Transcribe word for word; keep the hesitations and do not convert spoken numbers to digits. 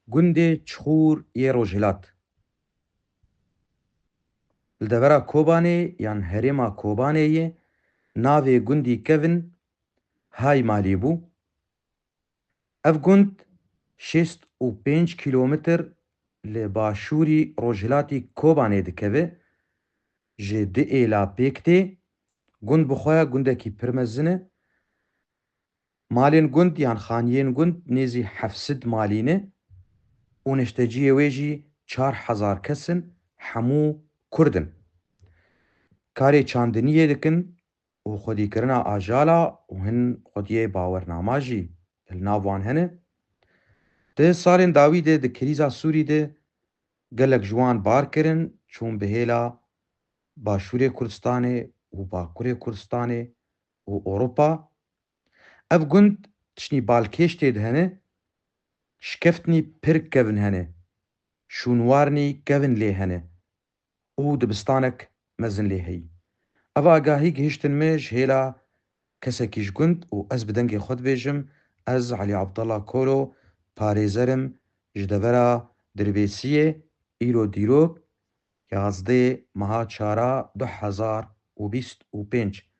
Gundê Çixûr yê Rojhilat. Li devera Kobanê yan herêma Kobanê yê navê gundî kevin Hay Malî bû. Ev gund şêst û pênc kîlometr li başûrî rojhilatî Kobanê dikeve. Ji du êla pêk tê. Gund bi xwe gundekî pir mezin e. Malên gund yan xaniyên gund nêzî heft sed malî ne û neşteciyê wê jî çar hezar kes in, hemû Kurd in. Karê çandiniyê dikin û xwedîkirina ajala û hin xwediyê bawernama jî li nav wan hene. Di salên dawî de di krîza Sûrî de gelek ji wan bar kirin, çûn bi hêla Başûrê Kurdistanê û Bakurê Kurdistanê û Ewropa. Ev gund tiştî balkêş tê de hene, şikeftnî pir kevin hene, şûnwarnî kevin lê hene û dibistanek mezin lê heyî. Ev agahî gihiştin me ji hêla kesekî ji gund û ez bi dengê xwe dibêjim, ez Elî Abdullah Kolo, parêzer im ji devera Dirbêsiyê, îro dîrok, yazdeh meha çara du hezar û bîst û pênc.